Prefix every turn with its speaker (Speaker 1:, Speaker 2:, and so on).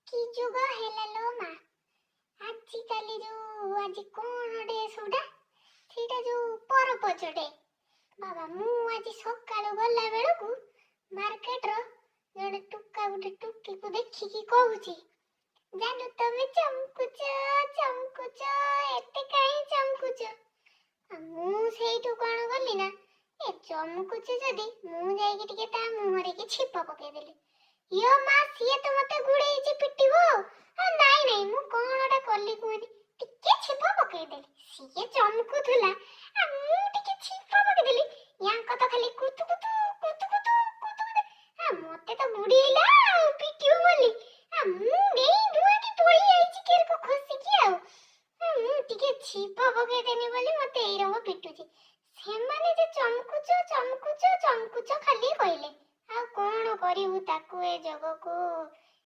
Speaker 1: କି ଯୁଗ ହେଲା ଲୋ ମା! ଆଜିକାଲି ଯୋଉ ଆଜି କଣ ଡେ ସେଇଟା, ସେଇଟା ଯୋଉ ପରପୋଜ ଡେ। ବାବା, ମୁଁ ଆଜି ସକାଳୁ ଗଲା ବେଳକୁ ମାର୍କେଟର ଜଣେ ଟୁକା ଗୋଟେ ଟୁକିକୁ ଦେଖିକି କହୁଛି, "ଜାନୁ, ତମେ ଚମକୁଚ ଚମକୁଚ, ଏତେ କାହିଁ ଚମକୁଚ?" ଆଉ ମୁଁ ସେଇଠୁ କଣ କଲି ନା, ଏ ଚମକୁଚି ଯଦି, ମୁଁ ଯାଇକି ଟିକେ ତା ମୁହଁରେ କି ଛିପ ପକେଇଦେଲି। ୟୋ ମା, ସିଏ ତ ମତେ ଗୁଡେଇଛି, ପିଟିବ। ଆଉ ନାଇଁ ନାଇଁ, ମୁଁ କଣଟା କଲି କୁହନି? ଟିକେ ଛିପ ପକେଇଦେଲି। ସିଏ ଚମକୁଥିଲା ଆଉ ମୁଁ ଟିକେ ଛିପ ପକେଇଦେଲି। ୟାଙ୍କ ତ ଖାଲି କୁତୁ କୁତୁ କୁତୁ କୁତୁ କୁତୁ କୁତୁ। ମତେ ତ ଗୁଡେଇଲା ଆଉ ପିଟିବ ବୋଲି। ମୁଁ ଡେଇଁ ଡୁଆଁକି ପଳେଇ ଆଇଛି କେରକୁ ଖସିକି। ଆଉ ମୁଁ ଟିକେ ଛିପ ପକେଇଦେନି ବୋଲି ମତେ ଏଇ ରଙ୍ଗ ପିଟୁଛି। ସେମାନେ ଯେ ଚମକୁଚ ଚମକୁଚ ଚମକୁଚ ଖାଲି କହିଲେ, ଆଉ କଣ କରିବୁ ତାକୁ ଏ ଜଗକୁ।